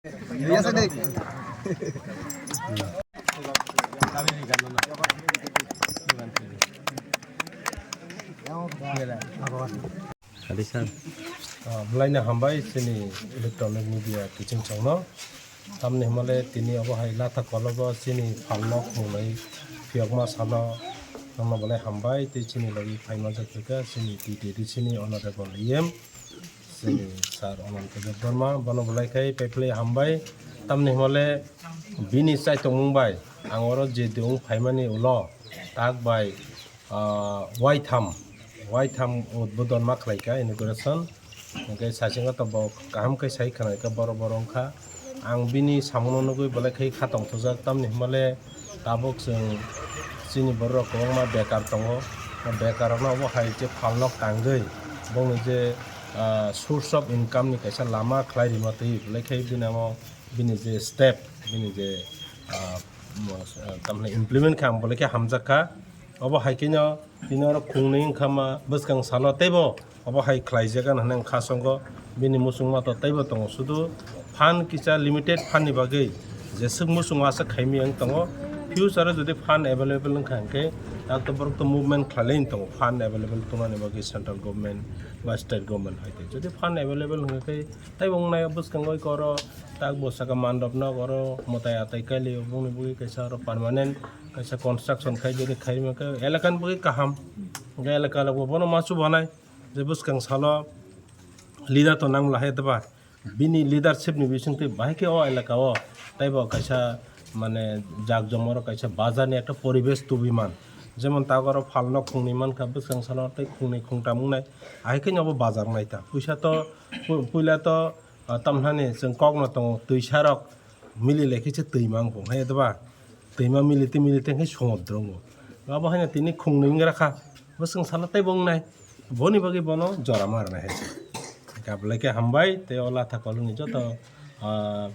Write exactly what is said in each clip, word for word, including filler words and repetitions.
Adi sir. Ah, belai no hambai chini electronic media kiching chongno. Tamni hwnmale tini obo hai latha kolobo chini phalno khumlai phiyokma salo nokno belai hambai tei chini logi phaima jak kha chini T T D C ni honorable E M chini sir Ananta Debbarma bono belai khai paiphilai hambai. Tamni hwnmale bini chaitongmung bai ang oro je dong phaimani ulo tak bai ah, waitham, waitham udbodon ma khlai kha inauguration. Hwnkhe saichung khe to bo kaham khe sai khna kha borok borok wngkha. Ang bini samungno nugwi belai khe kha tongthokjak, tamni hwnmale tabuk chwng chini borok rok kwbangma bekar tongo. O bekar rokno obo hai je phalnok tangwi bongni je ah, source of income ni kaisa lama khlai rima twi belai khe bini amo bini je step bini je ah, mo- ah, tamni implement kha ang belai khe hamjak kha. Obo hai kheno tini oro khungnwi wngkha ma bwskang salo teibo obo hai khlaijak ani hwnwi ang kha songo. Bini muchungma to teibo tongo, sudu fund kisa limited fund ni bagwi jeswk muchungo aswk khaimwi wng tongo. Future o jodi fund available wngkha hwnkhe tak to borok to movement khlailai tongo fund available tongnani bagwi central government ba state government hai khe. Jodi fund available wngkha khe teibo wngnai bwskango oro tak bo saka mandop nok oro mwtai atai kaili bongni bagwi kaisa oro permanent kaisa construction khai jodi khairima khe elakani bagwi kaham. Hwnkhe elaka rokbo bono ma chubanai je bwskang salo leader to nang lahai doba bini leadership ni bisingtwi bahai khe o elaka o teibo kaisa mane jak jomoro kaisa bazar ni ekta poribesh tubiman jemon tak oro phalno khungnwi mankha bwskang salo tei khungnwi khungtam wngnai ahai khe no bo bazar naita puisa to pu- puila to ah, tamthani chwng kokno tongo, twisarok mili lai khe se twima wng kha, hai doba? Twima mili twi mili tei khe somudro wngo. Abo haino tini khungnwi wng rakha, bwswng salo teibo wngnai, boni bagwi bono jora ma rwnai hai se. Khe belai khe hambai, tei o latha kolongni joto, ah,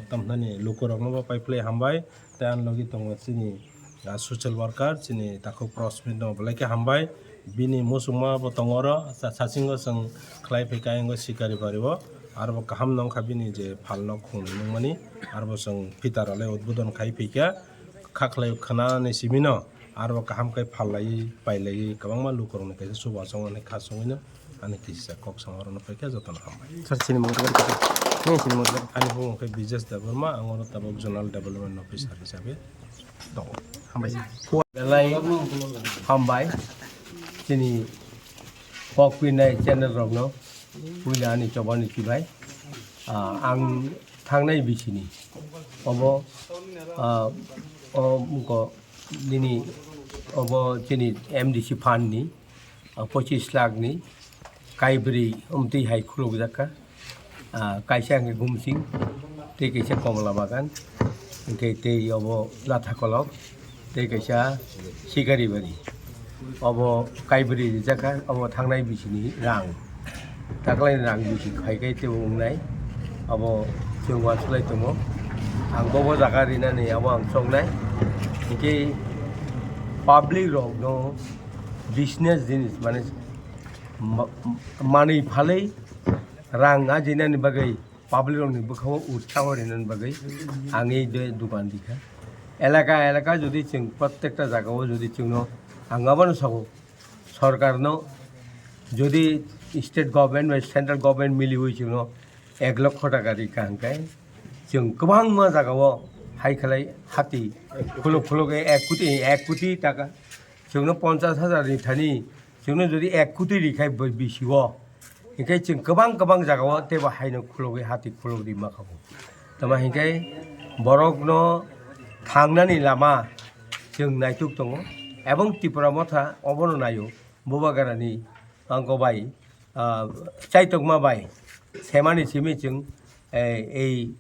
tamthani lukurokno bo pai phlai hambai, tei ani logi tongo chini ah, social worker chini takhuk Prosmit no belai khe hambai. Bini muchungma bo tongo oro, sa- sasingo chwng khlai phai kha ayang sikari bari o. Aro bo kaham no wngkha bini je phalno khungnwi nungmani. Aro bo chwng phita rwlai udbodon khai phai kha. Kha khlai khwnani simi no aro bo kaham khe phal laiwi pai laiwi kwbangma lukurokni kaisa chubachu wngnai kha songwi no. Ani kisa kok sama rwna paikha jotono hambai. Sir, chini mung tokar kisa. Ni chini mung tokar. Ani bumung khe Bijesh Debbarma, ang oro tabuk Zonal Development Officer hisabe tongo. Hambai sir. Belai hambai. Chini kok pinai channel rokno puila ani chobani chibai. Ah, ang thangnai bisini obo, ah, o mungko nini obo chini M D C fund ni ah, pochis lakh ni kaibrwi omtwi hai khulukjak kha. Ah, kaisa hwnkhe Gumsing, tei kaisa Komla Bagan, hwnkhe tei obo Latha Kolok, tei kaisa Sikaribari. Obo kaibrwi rijak kha, obo thangnai bisini rang. Taklai rang bisi khai khai teibo wngnai. Abo chwng uansuk lai tongo. Ang bobo jaga rinani abo ang choknai. Hwnkhe public rokno business jinis, mane, ma- manwi phalwi rang ajinani bagwi public rokni bwkhao utsaho rinani bagwi ang ei de dukan dikha. Elaka elaka jodi chwng prottekta jagao jodi chwngno ang abono sago, sorkarno jodi state government bai central government miliwi chwngno ek lokho taka rikha hwnkhe chwng kwbangma jagao hai khlai hati khuluk khuluk ek koti ek koti taka chwngno ponchas hajar ni thani chwngno jodi ek koti rikhai bo- bisio, hinkhe chwng kwbang kwbang jagao teibo haino khulugwi hati khulugwi ma kha bo. Tamo hinkhe borokno thangnani lama chwng naituk tongo, ebong Tipra Motha obono naio, Bubagrani angko bai, ah, chaitokma bai semani simi chwng, eh, ei,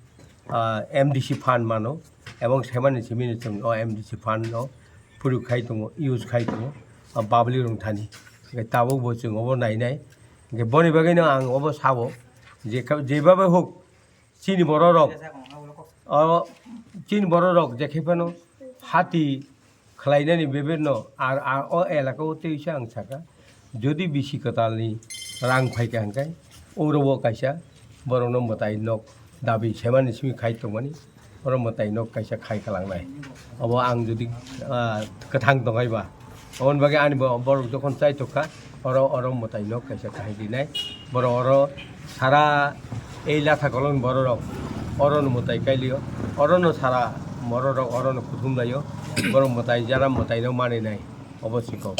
ah, M D C fund mano, ebong semani simi chwng o M D C fund no phuru khai tongo, use khai tongo, ah, public rok thani. Hingke tabuk bo chwng obo nai nai. Hingke boni bagwi no ang obo sao, je kha-, je babai huk, chini borok rok, o chini borok rok je khe phano hati khlainani bebak no ar, ar o elaka o tei sa ang saka, jodi bisi kwtal ni rang phai kha hingke oro bo kaisa borok no mwtai nok dabi semani simi khai tongmani, oro mwtai nok kaisa khai kalangnai. Obo ang jodi, ah, kwthang tongaiba, oboni bagwi ani bo-, borok jokhon chai tongkha, oro, oro mwtai nok kaisa khai rinai. Borok oro sara ei latha kolong bororok orono mwtai kailio, orono sara bororok orono kuthum laio, borok mwtai jara mwtai no maninai, obo sikok.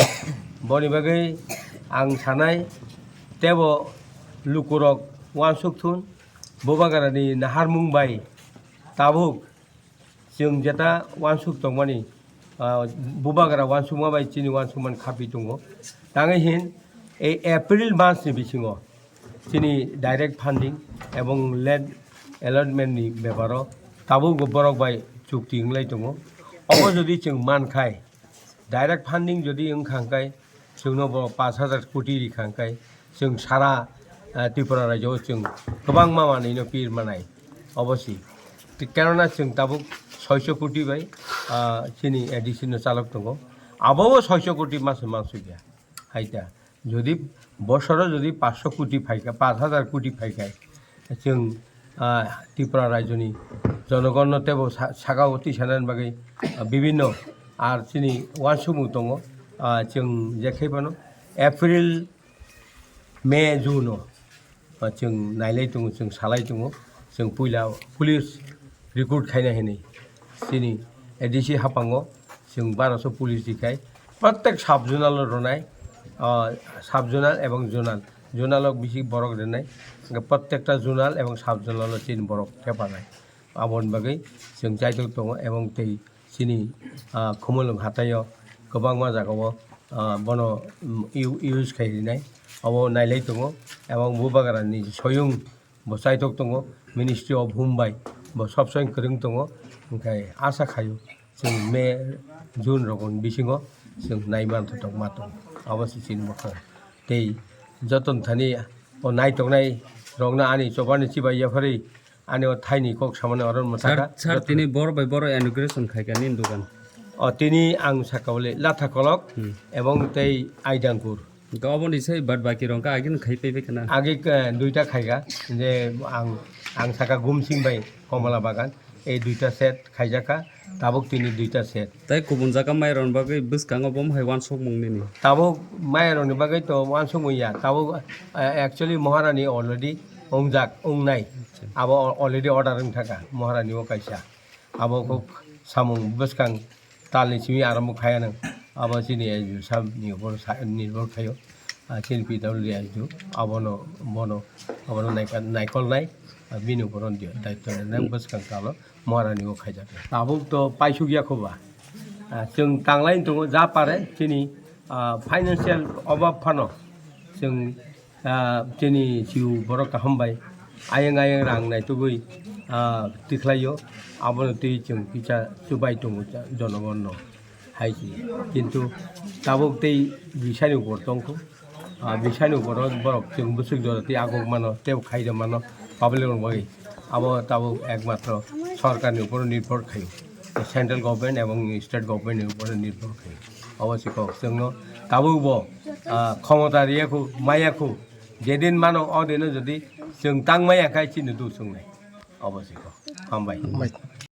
Boni bagwi ang sanai, tebo lukurok uansuk thun, Bubagrani naharmung bai tabuk chwng jeta uansuk tongmani, ah, Bubagra uansukma bai chini uansukmani khapi tongo. Tangwi hin, ei April mas ni bisingo chini direct funding ebong land allotment ni beparo tabuk bo borok bai chukti wnglai tongo. Obo jodi chwng mankhai, direct funding jodi wngkha hwnkhe, chwngno bo pash hajar koti rikha hwnkhe, chwng sara, ah, Tripura rajyo o chwng kwbangma manwino pir manai, obo si. Kenona chwng tabuk soiso koti bai, ah, chini A D C no chalok tongo, abo o soiso koti masa mansukya. Hai ta, jodi bosoro jodi paanch sho koti phaikha, paanch hajar koti phaikha, chwng, ah, Tripura rajyoni jonogonno tebo sa-, saka o tisanani bagwi, ah, bibinno ar chini uansukmung tongo, ah, chwng je khai phano April, May, June o, ah, chwng nailai tongo, chwng salai tongo, chwng puila police recruit khaina hinwi chini A D C haphango chwng baro sho police rikhai, prottek sub zonal o rwnai, ah, sub zonal ebong zonal, zonal o bisi borok rwnai, hwnkhe prottekta zonal ebong sub zonal o chini borok thepanai. Aboni bagwi chwng chaitok tongo ebong tei chini, ah, Khumulwng hatai o kwbangma jaga o, ah, bono, mm, u-, use khai rinai, obo nailai tongo ebong Bubagra ni soyung bo chaitok tongo, Ministry of Home bai bo sob somoi kwrwng tongo, hwnkhe asa khaio chwng May, June rokni bisingo chwng nai manthotok ma tongo, abo se chini bwkhao. Tei joto thani o nai tongnai rokno ani choba ni chibai yapharwi ani o thaini kok samani oro mwthaka. Sir, sir, joto tini bor bai boro inauguration khaikha nini dukan. O tini ang sakha bole Latha Kolok Hmm. ebong tei Aidangkur. Hwnkhe oboni sai bad baki rok hwnkhe agini khai paibai khna. Age, eh, duita khaikha, je ang, ang saka Gumsing bai Komala Bagan, ei duita set khaijakha, tabuk tini duita set. Tai kubun jaga mairokni bagwi bwskango bo hai uansukmung nini? Tabuk mairokni bagwi to uansukmung ya, tabuk, eh, actually Maharani already wngjak, wngnai. Acha. Abo already order wngthaka Maharani o kaisa. Abo kok samung bwskang talni simi arambo khaya nang. Abo chini S D O sab ni upor sa-, nirbhor khaio. Ah, chini P W D S D O abono, bono, abono naika-, naikolnai, ah, bini upor on dio, daityo nang bwskang talo Maharani o khaijak. Tabuk to paisuk ya kho ba. Ah, chwng tanglai tongo ja pare chini, ah, financial obab phano chwng Ah, chini jiu borok kaham bai ayang ayang rang naitugwi, ah, tikhlaio, abono twi chwng kisa chubai tongo jonogonno hai se. Kintu tabuk tei bisani upor tongkho, ah, bisani upor borok chwng bwswk jora tei aguk mano tei khairok mano public rok bai. Abo tabuk ekmatro sorkarni upor nirbhor khaio, central government ebong state government ni upor nirbhor khaio. Abo se kok chwngno tabuk bo, ah, khomota riya khu, maya khu, jedin mano odino jodi chwng tang maya khai chini dusung nai. Abo se kok. Hambai. Hambai.